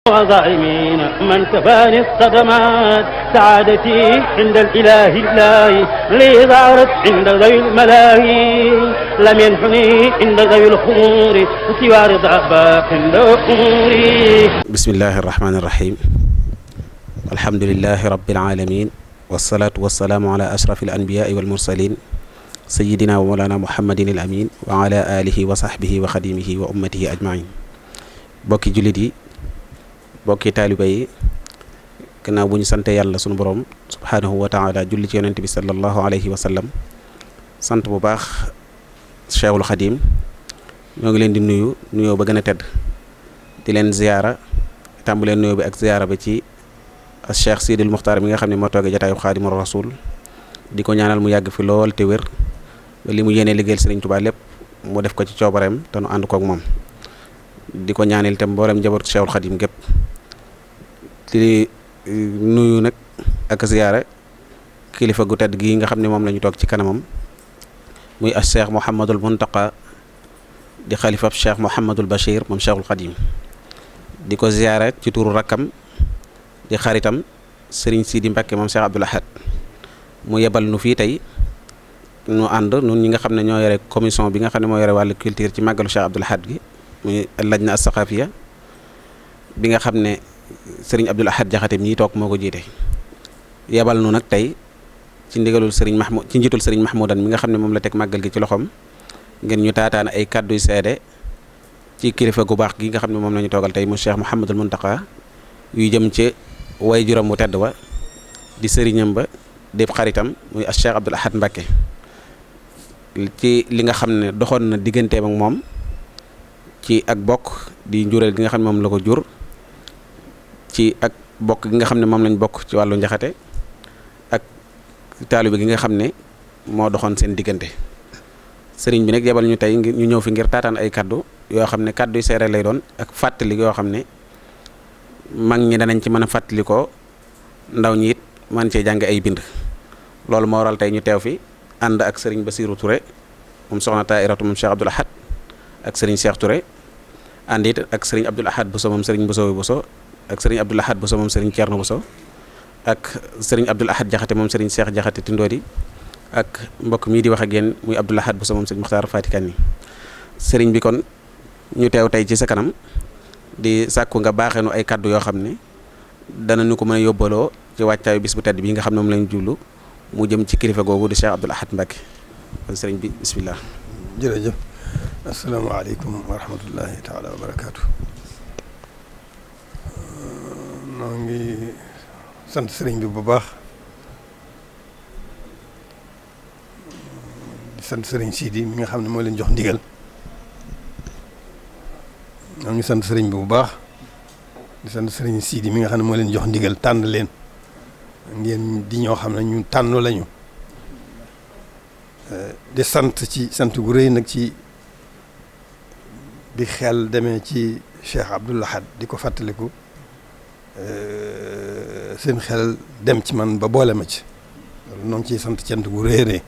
وظالمين من كفاني الصدمات سعادتي عند الإله لي ظهرت عند ذوي الملاهي لم ينحني عند ذوي الخمور سوى رضا باق أموري. بسم الله الرحمن الرحيم. الحمد لله رب العالمين والصلاة والسلام على أشرف الأنبياء والمرسلين سيدنا ومولانا محمد الأمين وعلى آله وصحبه وخديمه وأمته أجمعين. bokki jullit yi, bokki taaliba yi, gannaaw bu ñu sante yàlla sunu borom subhaanahu wa taala julli ci yonent bi sallallahu alayhi wa sallam, sant bu baax Cheikhul Xadim, ñoo ngi leen di nuyoo ba gën a tedd, di leen ziyaara, tàmbaleen nuyoo bi ak ziyaara ba ci Cheikh Sidil Muxtaar mi nga xam ne moo toogee jataayu Xaadimul Rasuul, di ko ñaanal mu yàgg fi lool te wér ba li mu yéene liggéeyal Sëriñ Tuubaa lépp mu def ko ci coobareem te nu ànd kook moom. di ko ñaanal itam mboolem njabootu Cheikhul Xadim gépp di nuyu nag ak ziyaara kilifa gu tedd gii nga xam ne moom la ñu toog ci kanamam muy as Cheikh Mouhamadul Muntaqa di xalifab Cheikh Mouhamadul Bachir moom Cheikhul Xadim, di ko ziyaara ci turu rakkam di xaritam Serigne Sidi Mbacke moom Cheikh Abdoul Ahad mu yebal nu fii tey nu ànd nun ñi nga xam ne ñoo yore commission bi nga xam ne moo yore wàllu culture ci màggalu Cheikh Abdoul Ahad gi muy lajna as-saqafiya bi nga xam ne Serigne Abdoul Ahad Jaxate mi toog moo ko jiite, yebal nu nag tey ci ndigalul Serigne Mahmoud ci njiitul Serigne Mahmoudan mi nga xam ne moom la teg màggal gi ci loxoom ngeen ñu taataan ay kàdduy seede ci kilifa gu baax gi nga xam ne moom la ñu toogal tey mu Cheikh Mouhamadul Muntaqa yuy jëm ci way juróom mu tedd wa di sëriñam ba di xaritam muy as Cheikh Abdoul Ahad Mbacke ci li nga xam ne doxoon na digganteem ak moom ci ak bokk di njureel gi nga xam ne moom la ko jur, ci ak bokk gi nga xam ne moom lañ bokk ci wàllu njaxate ak taalibe gi nga xam ne moo doxoon seen diggante. sëriñ bi nag yebal ñu tey ngir ñu ñëw fi ngir taataan ay kaddu yoo xam ne kaddu yu seere lay doon ak fàttali yoo xam ne mag ñi danañ ci mën a fàttali ko ndaw ñi it man cee jàng ay bind. loolu moo waral tey ñu teew fi ànd ak sëriñ Basiiru Touré moom soxna Taahiratu moom Cheikh Abdoul Ahad ak sëriñ Cheikh Touré ànd it ak sëriñ Abdoul Ahad Bousso moom sëriñ Bousso Bousso ak sëriñ Abdoul Ahad Bousso moom sëriñ Thierno Bousso ak sëriñ Abdoul Ahad Jaxate moom sëriñ Cheikh Jaxate Tindodi ak mbokk mii di wax ak yéen muy Abdoul Ahad Bousso moom sëriñ Muxtaar Fatikan yi. sëriñ bi kon ñu teew tey ci sa kanam di sàkku nga baaxeenu ay kaddu yoo xam ne danañu ko mën a yóbbaloo ci wàccaayu bis bu tedd bii nga xam ne moom lañu jullu mu jëm ci kilifa googu di Cheikh Abdoul Ahad Mbacke. kon sëriñ bi bismillah. jërëjëf. asalaamaaleykum wa rahmatullahi taala wa barakaatu. noo ngi sant sëriñ bi bu baax di sant sëriñ Sidi mi nga xam ne moo leen jox ndigal. ñoo ngi sant sëriñ bi bu baax di sant sëriñ Sidi mi nga xam ne moo leen jox ndigal tànn leen ngeen di ñoo xam ne ñu tànn lañu. di sant ci sant gu rëy nag ci bi xel demee ci Cheikh Abdoul Ahad di ko fàttaliku seen xel dem ci man ba boole ma ci loolu noo ngi ciy sant cant gu rëy rëy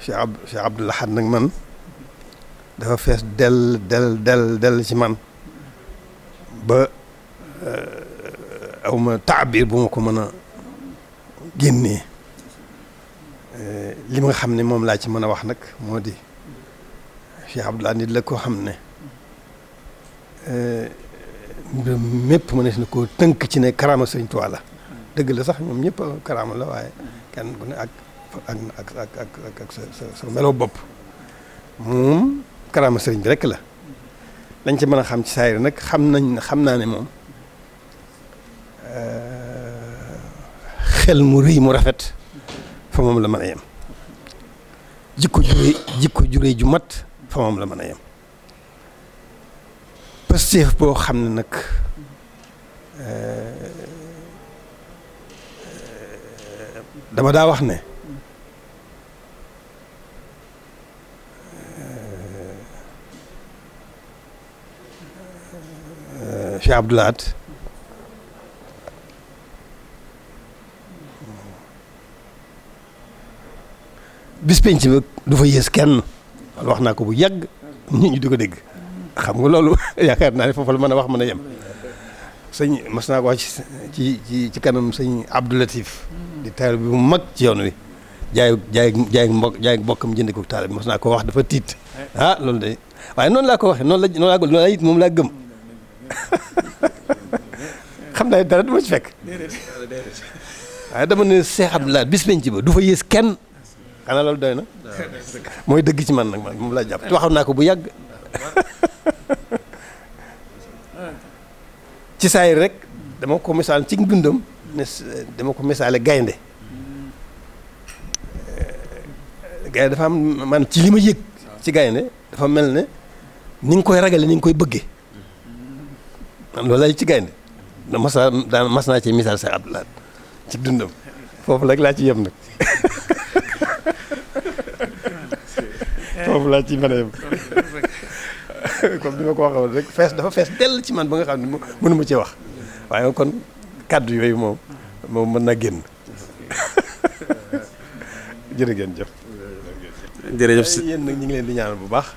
Cheikh Abdoul Ahad nag man dafa fees del ci man ba awma taabir bu ma ko mën a génnee. li nga xam ne moom laa ci mën a wax nag moo di Cheikh Abdoul Ahad nit la koo xam ne mépp mënees na koo tënk ci ne karaama Sëriñ Tuubaa la. dëgg la sax ñoom ñëpp karaama la waaye kenn ku ne ak sa meloo bopp moom karaama sëriñ bi rek la. lañ ci mën a xam ci saayir nag xam naa ne moom xel mu rëy mu rafet fa moom la mën a yem. jikko ju rëy ju mat fa moom la mën a yem. pësteef boo xam ne nag dama daa wax ne Cheikh Abdoul Ahad bis penc ba du fa yées kenn wax naa ko bu yàgg nit ñi di ko dégg xam nga loolu yaakaar naa ne foofu la mën a wax mën a yem. sëñ mas naa ko wax ci kanam sëñ Abdou Latif di taal bi bu mag ci yoon wi jaay mbokkam jënd ko taal bi mas naa ko wax dafa tiit loolu de waaye noonu laa ko waxee noonu laa it moom laa gëm xam naa dara du ma ci fekk waaye dama ne Cheikh Abdoulaye bis penc ba du fa yées kenn xanaa loolu doy na mooy dëgg ci man nag man moom laa jàpp te waxoon naa ko bu yàgg ci saay rek dama ko misaal ci dundam ne dama ko misaale gaynde dafa am man ci li ma yëg ci gaynde dafa mel ne ni nga koy ragale ni nga koy bëggee man loolu lay ci gaynde mas naa ci misaal Cheikh Abdoulaye ci dundam foofu rek laa ci yem nag foofu laa ci mën a yem comme ni ma ko waxee woon rek dafa fees dell ci man ba nga xam ne mënu ma ci wax waaye kon kàddu yooyu moom mën naa génn jërë ngeen jëf. jërëjëf si yéen nag ñu ngi leen di ñaanal bu baax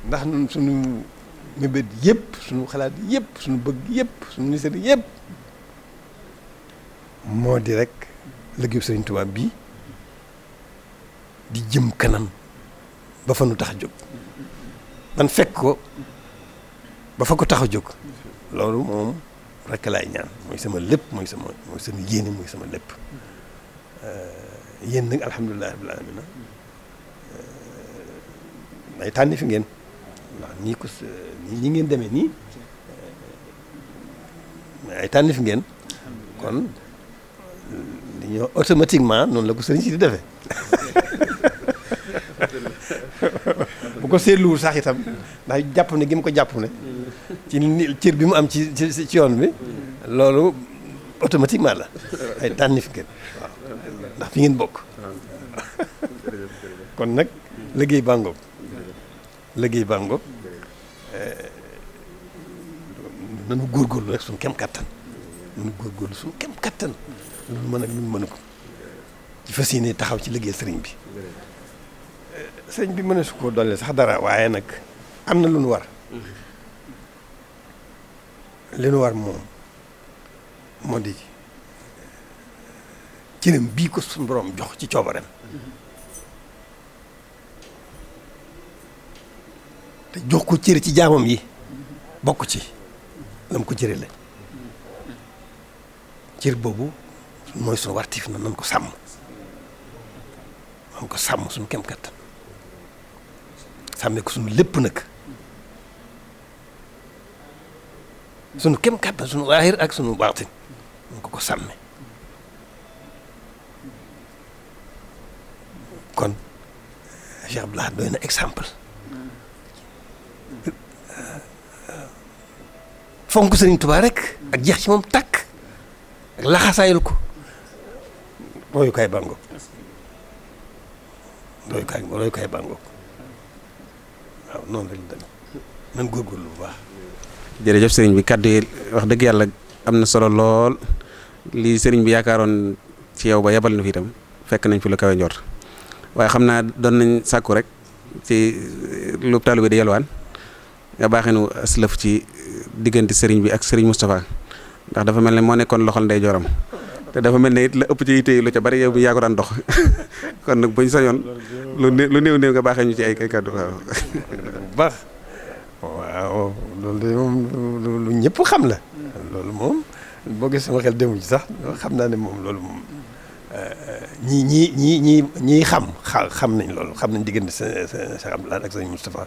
ndax ñun suñu mébét yëpp suñu xalaat yëpp suñu bëgg yëpp suñu nisar yëpp moo di rek liggéeyu Sëriñ Tuubaa bii di jëm kanam ba fa nu tax a jóg. man fekk ko ba fa ko tax a jóg loolu moom rek laay ñaan mooy sama lépp mooy sama yéene mooy sama lépp yéen nag alhamdulilah rabbil alamin ay tànni fi ngeen ndax ñi ngeen demee nii ay tànni fi ngeen kon li ñoo automatiquement noonu la ko sëriñ si di defee bu ko seetluwul sax itam ndax jàpp ne gi mu ko jàpp ne ci cër bi mu am ci yoon bi loolu automatiquement la ay tànnif ngeen waaw ndax fi ngeen bokk kon nag liggéey bàngoog nanu góorgóorlu rek suñu kem kattan lu mën ak lu mënu ko ci fas yéene taxaw ci liggéey sëriñ bi sëñ bi mën a su ko dolli sax dara waaye nag am na lu nu war li nu war moom moo di cëram bii ko suñu borom jox ci coobareem te jox ko cër ci jaamam yi bokk ci lam ko cëre la cër boobu mooy suñu wartiif na nan ko sàmm suñu kem kattan sàmmee ko suñu lépp nag suñu kem kàttan suñu waahir ak suñu baatin ñu ko sàmme kon Cheikh Abdoulaye doy na exemple fonk Sëriñ Tuubaa rek ak jeex ci moom tàkk ak laxasaayul ko royukaay bàngoog royukaay bàngoog waaw noonu lañ dem nan góorgóorlu bu baax. jërëjëf sëriñ bi kàddu yi wax dëgg yàlla am na solo lool lii sëriñ bi yaakaaroon ci yow ba yebal na fi itam fekk nañ fi lu kawe njort waaye xam naa doon nañ sàkku rek ci lu taalibe bi di yalwaan nga baaxee nu aslëf ci diggante sëriñ bi ak sëriñ Moustapha ndax dafa mel ne moo nekkoon loxol ndey jooram te dafa mel ne it la ëpp ci yitte yi lu ca bari yow bi yaa ko daan dox kon nag buñ sañoon lu néew nga baaxee ñu ci ay kàddu waaw. bu baax waaw loolu de moom lu ñëpp xam la loolu moom boo gis sama xel demu ci sax xam naa ne moom loolu moom ñii xam nañ loolu xam nañ diggante Cheikh Abdoulaye ak sëñ Moustapha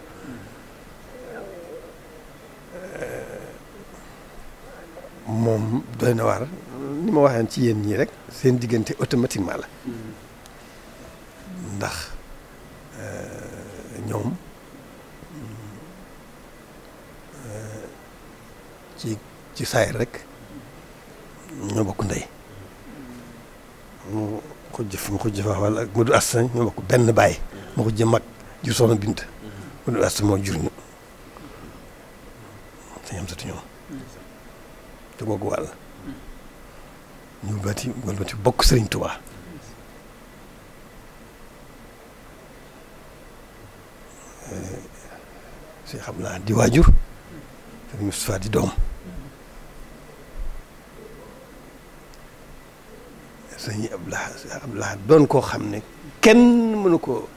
moom doy na waar ni ma waxee ci yéen ñii rek seen diggante automatiquement la ndax ñoom ci saay rek ñoo bokk ndey mu xujj fa wala ak Modou Asta ñoo bokk benn baay mu xujj mag jur soxna Bint Modou Asta moo jur ñu sañ am sati ñoom te googu wàll ñu walbati bokk Sëriñ Tuubaa Cheikh Abdoulaye di waajur sëriñ Moustapha di doom sëriñ Abdoulaye doon koo xam ne kenn mënu ko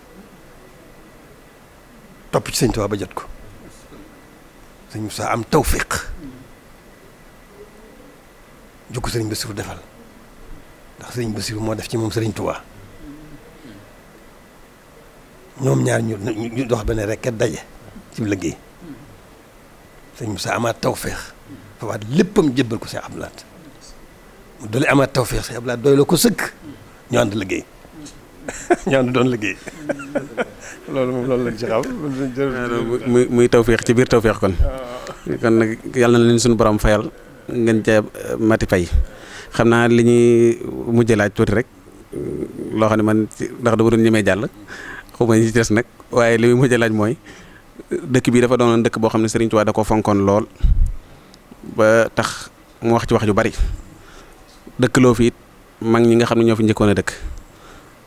topp ci sëriñ Tuubaa ba jot ko sëriñ Moustapha am tawfiq ju ko sëriñ Bassirou defal ndax sëriñ Bassirou moo def ci moom sëriñ Tuubaa ñoom ñaar ñu dox ba ne rek daje ci liggéey sëñ Moussa amaat tawféex fa waat léppam jébbal ko Cheikh Abdou Lahad mu doole amaat tawféex Cheikh Abdou Lahad doy la ko sëkk ñu ànd liggéey ñu ànd doon liggéey loolu moom loolu lañ ci xam. muy tawféex ci biir tawféex kon nag yàlla na leen suñu borom fayal ngeen ca mati fay xam naa li ñuy mujj laaj tuuti rek loo xam ne man ndax dama doon ñemee jàll xuma ñi ci des nag waaye li muy mujj laaj mooy dëkk bi dafa doonoon dëkk boo xam ne Serigne Touba da ko fonkoon lool ba tax mu wax ci wax ju bari dëkk loo fi it mag ñi nga xam ne ñoo fi njëkkoon a dëkk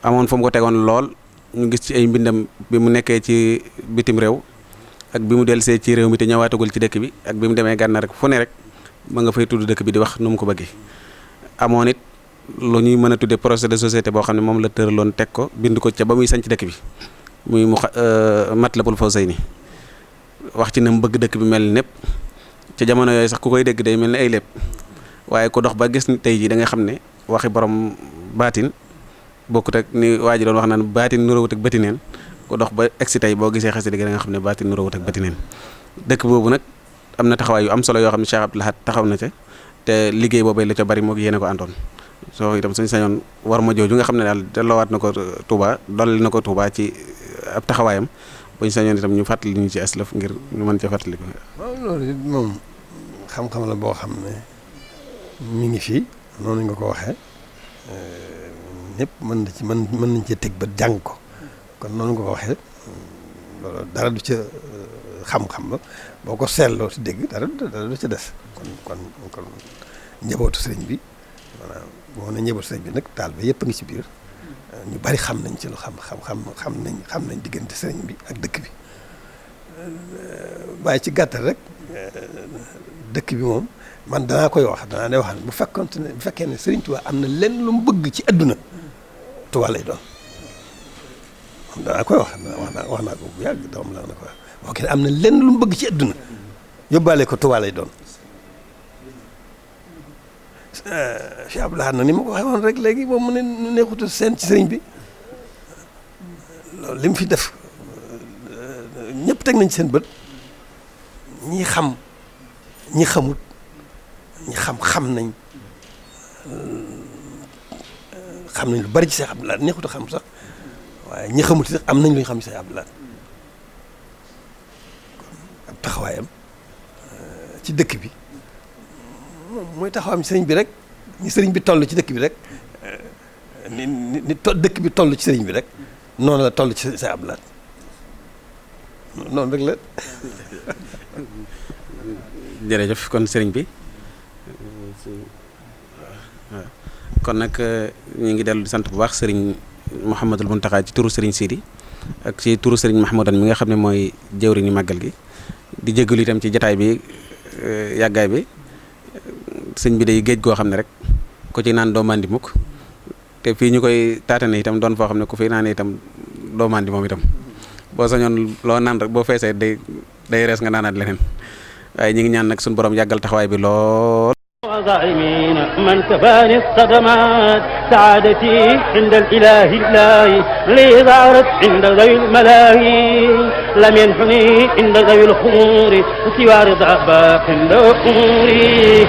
amoon fu mu ko tegoon lool ñu gis ci ay mbindam bi mu nekkee ci bitim réew ak bi mu dellusee ci réew mi te ñëwaatagul ci dëkk bi ak bi mu demee Gànnaar rek fu ne rek ma nga fay tudd dëkk bi di wax nu mu ko bëggee amoon it lu ñuy mën a tuddee projet de société boo xam ne moom la tëraloon teg ko bind ko ca ba muy sanc dëkk bi muy mu Matlabul Fawzayni wax ci na mu bëgg dëkk bi mel népp ca jamono yooyu sax ku koy dégg day mel ni ay lépp waaye ku dox ba gis ni tey jii da nga xam ne waxi borom baatin bokkut ak ni waa ji doon wax naan baatin nuróowut ak batineen ku dox ba egsi tey boo gisee xasida gi da nga xam ne baatin nuróowut ak batineen dëkk boobu nag am na taxawaay yu am solo yoo xam ne Cheikh Abdou Lahad taxaw na ca te liggéey boobee la ca bari moo yéene ko àndoon soo itam suñ sañoon war ma jooju nga xam ne daal delloowaat na ko Touba dolli na ko Touba ci ab taxawaayam buñ sañoon itam ñu fàttali ñu ci aslaf ngir ñu mën cee fàttali ko. waaw loolu it moom xam-xam la boo xam ne mi ngi fi noonu nga ko waxee ñëpp mën nañ cee teg ba jàng ko kon noonu nga ko waxee loolu dara du ca xam-xam la boo ko seetloo ci dégg dara du ca des kon njabootu sëriñ bi maanaam boo ne njabootu sëriñ bi nag taal ba yëpp a ngi ci biir ñu bari xam nañ ci lu xam nañ diggante sëriñ bi ak dëkk bi waaye ci gàttal rek dëkk bi moom man danaa koy wax danaa ne wax bu fekkee ne sëriñ Tuubaa am na lenn lu mu bëgg ci adduna Tuubaa lay doon danaa koy wax naa ko bu yàgg doom la na ko wax boo kenn am na lenn lu mu bëgg ci adduna yóbbaale ko Tuubaa lay doon Cheikh Abdou Lahad na ni ma ko waxee woon rek léegi moom mu ne neexutu seen ci sëriñ bi loolu li mu fi def ñëpp teg nañ ci seen bët ñi xam ñi xamut ñi xam nañ lu bari ci Cheikh Abdou Lahad neexutu xam sax waaye ñi xamut sax am nañ lu ñu xam ci Cheikh Abdou Lahad kon ab taxawaayam ci dëkk bi mooy taxawaam ci sëriñ bi rek ni sëriñ bi toll ci dëkk bi rek ni dëkk bi toll ci sëriñ bi rek noonu la toll ci Cheikh Abdou Lahad noonu rek la. jërëjëf kon sëriñ bi kon nag ñu ngi dellu di sant bu baax sëriñ Mouhamadul Mountakha ci turu sëriñ Sidi ak ci turu sëriñ Mahmoudan mi nga xam ne mooy jëwriñu màggal gi di jégalu itam ci jataay bi yàggaay bi. sëñ bi day géej goo xam ne rek ku ci naan doo màndi mukk te fii ñu koy taatane itam doon foo xam ne ku fi naan itam doo màndi moom itam boo sañoon loo naan rek boo feesee day rees nga naanaat leneen waaye ñi ngi ñaan nag suñu borom yàggal taxawaay bi lool ظالمين من كفاني الصدمات سعادتي عند الإله الله لي ظهرت عند ذوي الملاهي لم ينحني عند ذوي الخمور سوى رضا باق عند أموري